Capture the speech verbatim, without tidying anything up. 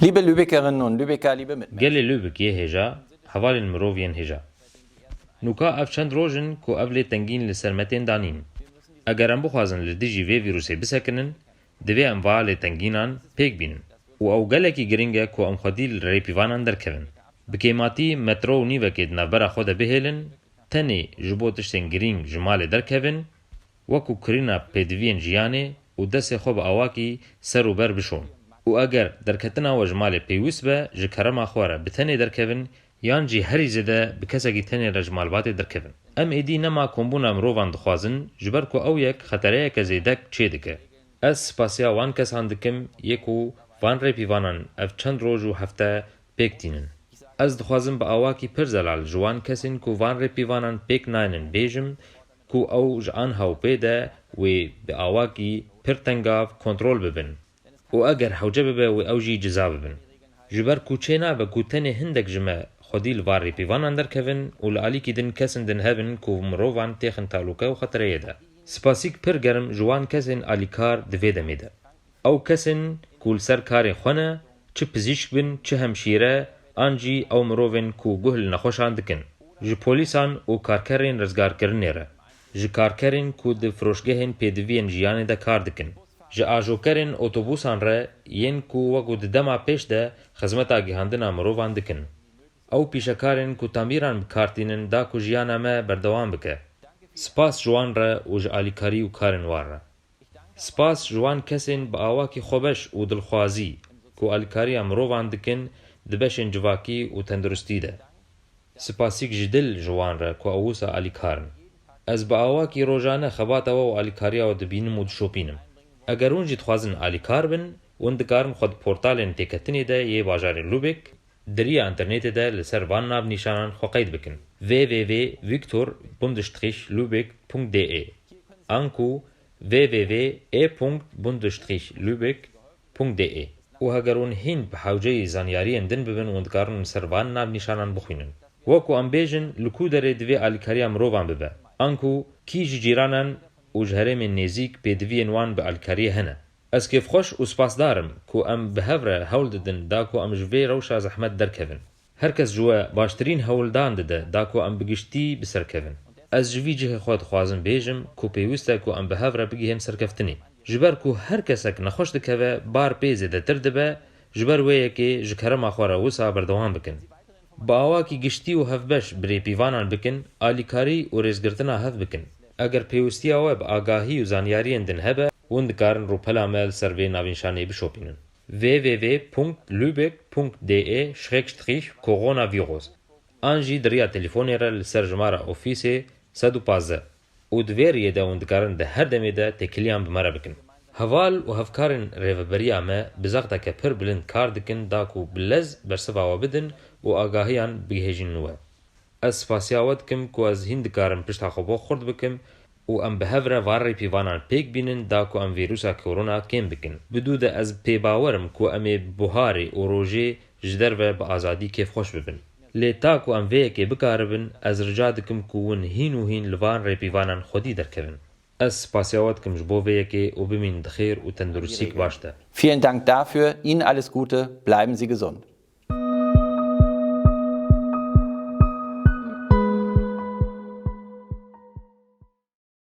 Liebe Lübeckerinnen und Lübecker, liebe Mitmenschen. Gelê Lübeck yê hêja, hevalên mirov yên hêja. Nûka ev çend roj in ku ev lê tengîn li ser me tên danîn. Eger em bixwazin li dijî vê vîrusê bisekinin, divê em va lê tengînan pêk bînin. Û ew gelekî giring e ku em xwedî li rêpîvanan derkevin. Bi kêmatî metro û nîvekê di navbera xwe de bihêlin, tenê ji bo tiştên girîng ji malê derkevin, wekû kirîna pêdiviyên jiyanê û destê xwe bi awakî ser û ber bişon. Û eger derketina we ji malê pêwîst be, ji kerema xwe re bi tenê derkevin, yan jî herî zêde bi kesekî tenê re ji malbatê derkevin. Em êdî nema kombûna mirovan dixwazin, ji ber ku ew yek xetereyeke zêdek çêdike. Ez spasiya wan kesan dikim yê ku van rêpîvanan ev çend roj û hefte pêk tînin. Ez dixwazim bi awakî pir zelal ji wan kesên ku van rêpîvanan pêk naynin bêjim ku ew ji anha û pê de wê bi awakî pir tengav kontrol bibin û eger hewce bibe wê ew jî ciza bibin. Ji ber ku çênabe ku tenê hindek ji me xwedî li van rêpîvanan derkevin û li alîkî din kesên din hebin ku mirovan têxin talûke û xetereyê de. Spasîk pir germ ji wan kesên alîkar di vê demê de. Ew kesên ku li ser karê xwe ne, çi pizîşk bin, çi hemşîre, an jî ew mirovên ku guh li nexweşan dikin, ji polîsan û karkerên rizgarkirinê re, ji karkerên ku di firoşgehên pêdiviyên jiyanê de kar dikin, ji ajokerên otobûsan re yên ku wekû di dema pêş de xizmeta gihandina mirovan dikin. Ew pîşekarên ku tamîran bi kar tînin da ku jiyana me berdewam bike. Spas ji wan re û ji alîkarî û karên wan re. Spas ji wan kesên bi awakî xwebeş û dilxwazî ku alîkariya mirovan dikin di beşên civakî û tenduristî de. Spasîk ji dil ji wan re ku ew wisa alîkar in. Ez bi awakî rojane xebata we û alîkariya we dibînim û dişopînim. Eger hûn jî dixwazin alîkar bin, hûn dikarin xwe di portalên têketinê de yê bajarê Lubêk, di riya înternetê de li ser van navnîşanan xwe qeyd bikin: www victor bindestrich lubek punkt de anku www e punkt bindestrich lubek punkt de û heger hûn hîn bi hewceyî zanyariyên din bibin, hûn dikarin li ser van navnîşanan bixwînin. Wek ku em bêjin, li ku derê divê alîkariya mirovan bibe, anku kî ji cîranan û ji herêmên nêzîk pêdiviyên wan bi alîkariyê hene. Ez kêfxweş û spasdar im ku em bi hev re hewl didin da ku em ji vê rewşa zehmet derkevin. Her kes ji we baştirîn hewldan dide da ku em bi giştî bi ser kevin. Ez ji vî cihê xwe dixwazim bêjim ku pêwîst e ku em bi hev re bigihên serkeftinê. Ji ber ku her kesek nexweş dikeve, bar pê zêdetir dibe, ji ber wê yekê ji kerema xwe re wisa berdewam bikin. Bi awakî giştî û hevbeş bi rêpîvanan bikin, alîkarî û rêzgirtina hev bikin. Eger pêwîstiya we bi agahî û zanyariyên din hebe, hûn dikarin rûpela me li ser vê navnîşanê bişopînin: www punkt lubek punkt de şrêkstrîh koronavîrus an jî di riya telefonê re li ser jimara ofîsê sed û pazdeh û di vê riyê de hûn dikarin di her demê de têkiliyan bi me re bikin. Heval û hevkarên rêveberiya me bi zexteke pir bilind kar dikin da ku bi lez bersiva we bidin û agahiyan bigihêjînin we. Ez spasiya we dikim ku ez hîn dikarim pişta xwe bo xurt bikim û em bi hev re van rêpîvanan pêk bînin da ku em vîrusa korona kêm bikin. Bi dû de ez pê bawer im ku em ê bi buharê û rojê ji derve bi azadî kêfxweş bibin. Lê ta ku em vê yekê bikaribin, ez rica dikim ku hûn hîn û hîn li van rêpîvanan xwedî derkevin. Ez spasiya we dikim ji bo vê yekê û bimînin di xêr û tenduristîk baş de. Vielen Dank dafür. Ihnen alles Gute. Bleiben Sie gesund.